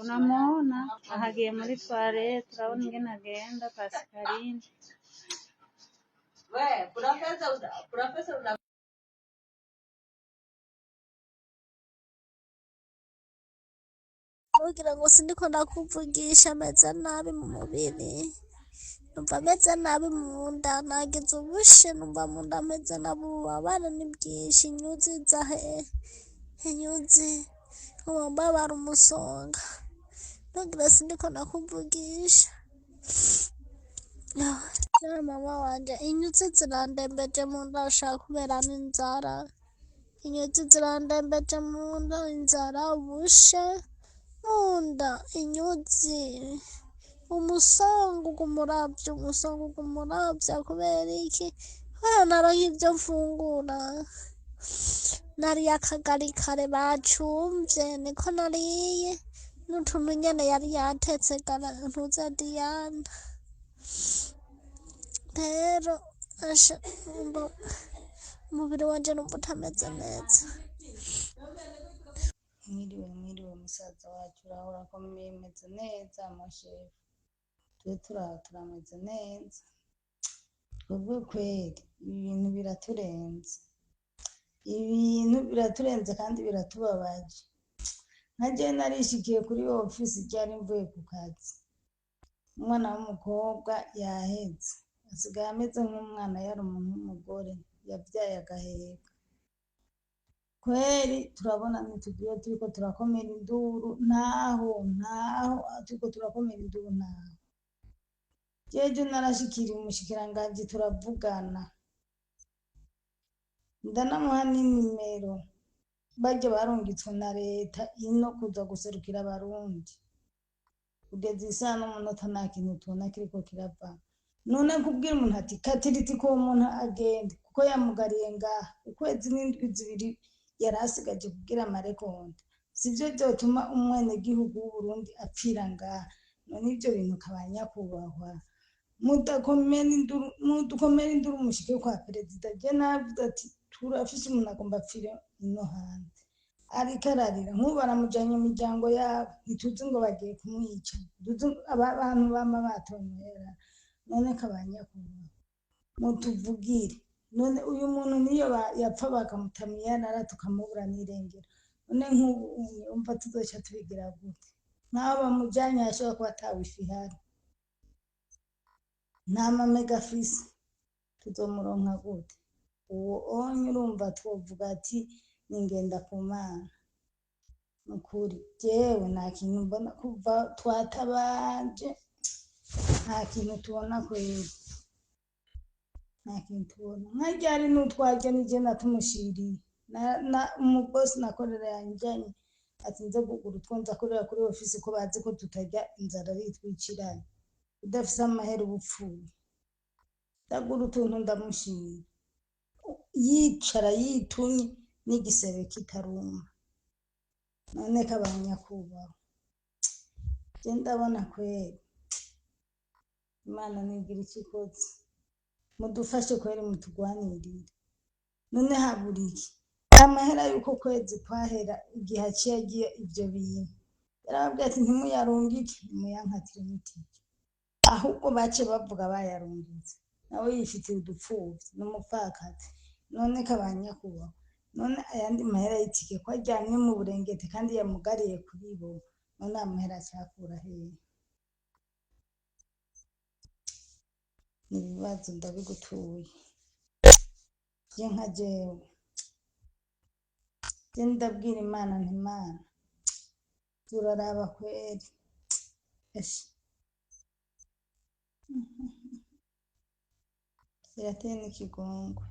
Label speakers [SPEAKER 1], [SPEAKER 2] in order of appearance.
[SPEAKER 1] Unamwona ahagiye muri toilette, urabona ingene agenda Pascaline.
[SPEAKER 2] Ntugira ngo sindiko ndakuvugisha, meze nabi mu mubiri, numva meze nabi mu nda, nagize ubushe, numva mu nda meze nabi, ububabare ni bwinshi, inyuzi zahe, inyuzi, nguma mbabara umusonga, ntugira sindiko ndakuvugisha. Jewe mama wanje, inyuzi zirandembeje mu nda, shaka kubera n'inzara, inyuzi zirandembeje mu nda, inzara, ubushe, munda, inyuzi, umusonga uguma uravya, umusonga uguma uravya. Kubera iki? Kubera naronka ivyo mfungura. Nariye akagari kare bacumvye, niko nariye n'utuntu nyene yari yatetse ntuza Diana. Rero asha, numva umubiri wanje numva utameze neza.
[SPEAKER 3] Mwiriwe, mwiriwe musaza wacu, uraho, urakomeye, umeze neza moshefu? Twe turaho, turameze neza. Twebwe kweri ibi bintu biraturenze, ibintu biraturenze kandi biratubabaje. Nka jewe narishikiye kuri ofisi ryari mvuye ku kazi, umwana w'umukobwa yaheze, asigaye ameze nk'umwana yari umuntu w'umugore yavyaye agaheka. Kweri turabona ntitugiye, turiko turakomera induru, ntaho ntaho turiko turakomera induru, ntaho. Jeje narashikiriye umushikiranganji turavugana, ndanamuha n'inimero barya barungitswe na leta ino kuza guserukira abarundi. Kugeza isaha n'umunota nta kintu tubona kiriko kirava. None kubwira umuntu ati katiriti ko uwo muntu agende kuko yamugariye ngaha ukwezi n'indwi zibiri yari asigaje kugira amarekonde, sivyo vyotuma umwenegihugu w'Uburundi apfira ngaha. None ivyo bintu kabanyakubahwa mudakomera induru, mudukomera induru mushike kwa perezida. Je navuze ati turafise umuntu agomba apfire ino hanze, ariko ararira nk'ubu baramujanye mu miryango yabo, ntituzi ngo bagiye kumwica, ntituzi aba bantu bama batonera. None kabanyakubahwa mutuvugire, none uyu muntu niyo yapfa bakamutamiya nara tukamubura n'irengero, none nk'ubu unye umva tuzoca tubigira gute? Nk'aho bamujanye hashobora kuba ata wifi ihari, nta mamega afise, tuzomuronka gute uwo onye? Urumva twovuga ati ningenda ku Mana. Nukuri jewe nta kintu mbona kuva twatabaje, nta kintu tubona kweri, nta kintu tubona. Nka ryari n'utwarya nije natumushiriye umubosi nakorera yanjanye ati nze kugura utwo nza kurira kuri ofisi, ko bazi ko tutarya, inzara aritwiciranye, udafise amahera uba upfuye. Ndagura utuntu ndamushira, yicara yitumye n'igisebe kitaruma. None kabanyakubahwa, je ndabona kweri Imana nigira ico ikoze, mudufashe kweri, mutugwanirire. None habura iki? Amahera y'uko kwezi kwahera igihe aciye agiye ivyo bintu, yarababwiye ati ntimuyarungike, nimuyankatire mutike, ahubwo bace bavuga bayarungitse, nawe yifitiye udupfuvyi n'umupfakazi. None kabanyakubahwa, none ayandi mahera y'itike ko aryamye mu burengeti kandi yamugariye kuri bo, none amahera acakura hehe? Ni ibibazo ndabigutuye. Je nka jewe, je ndabwira Imana nti Mana turaraba kweri, eshe birateye n'ikigongwe.